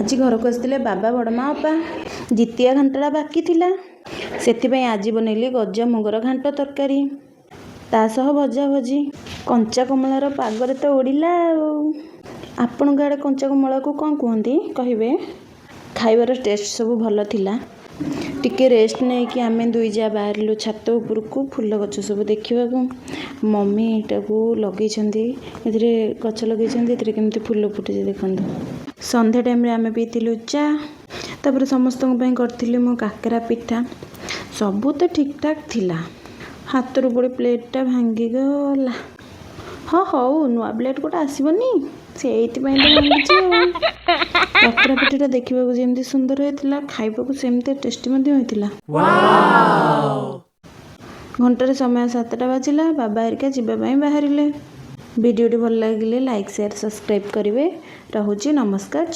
ଆଜି ଘରକୁ ଆସିଥିଲେ ବାବା, ବଡ଼ମା, ଅପା। ଜିତିଆ ଘାଣ୍ଟଟା ବାକି ଥିଲା, ସେଥିପାଇଁ ଆଜି ବନେଇଲି ଗଜାମୁଗର ଘାଣ୍ଟ ତରକାରୀ, ତା ସହ ଭଜା ଭଜି। କଞ୍ଚା କମଳାର ପାଗରେ ତ ଉଡ଼ିଲା ଆଉ। ଆପଣଙ୍କ ଆଡ଼େ କଞ୍ଚା କମଳାକୁ କ'ଣ କୁହନ୍ତି, କହିବେ। ଖାଇବାର ଟେଷ୍ଟ ସବୁ ଭଲ ଥିଲା। ଟିକେ ରେଷ୍ଟ ନେଇକି ଆମେ ଦୁଇ ଯା ବାହାରିଲୁ ଛାତ ଉପରକୁ ଫୁଲ ଗଛ ସବୁ ଦେଖିବାକୁ। ମମି ଏଇଟାକୁ ଲଗେଇଛନ୍ତି, ଏଥିରେ ଗଛ ଲଗେଇଛନ୍ତି। ଏଥିରେ କେମିତି ଫୁଲ ଫୁଟିଛି ଦେଖନ୍ତୁ। ସନ୍ଧ୍ୟା ଟାଇମ୍ରେ ଆମେ ପିଇଥିଲୁ ଚା। ତାପରେ ସମସ୍ତଙ୍କ ପାଇଁ କରିଥିଲି ମୁଁ କାକରା ପିଠା। ସବୁ ତ ଠିକ୍ଠାକ୍ ଥିଲା, ହାତରୁ ପଡ଼ି ପ୍ଲେଟ୍ଟା ଭାଙ୍ଗିଗଲା। ହଁ ହଉ, ନୂଆ ପ୍ଲେଟ୍ ଗୋଟେ ଆସିବନି, ସେଇଥିପାଇଁ ତ ଭାଙ୍ଗିଛି ଆଉ। କାକରା ପିଠାଟା ଦେଖିବାକୁ ଯେମିତି ସୁନ୍ଦର ହେଇଥିଲା, ଖାଇବାକୁ ସେମିତି ଟେଷ୍ଟି ମଧ୍ୟ ହେଇଥିଲା। ଘଣ୍ଟାରେ ସମୟ 7ଟା ବାଜିଲା। ବାବା ହେରିକା ଯିବା ପାଇଁ ବାହାରିଲେ। ଭିଡ଼ିଓଟି ଭଲ ଲାଗିଲେ ଲାଇକ୍, ସେୟାର, ସବସ୍କ୍ରାଇବ୍ କରିବେ। ରହୁଛି, ନମସ୍କାର।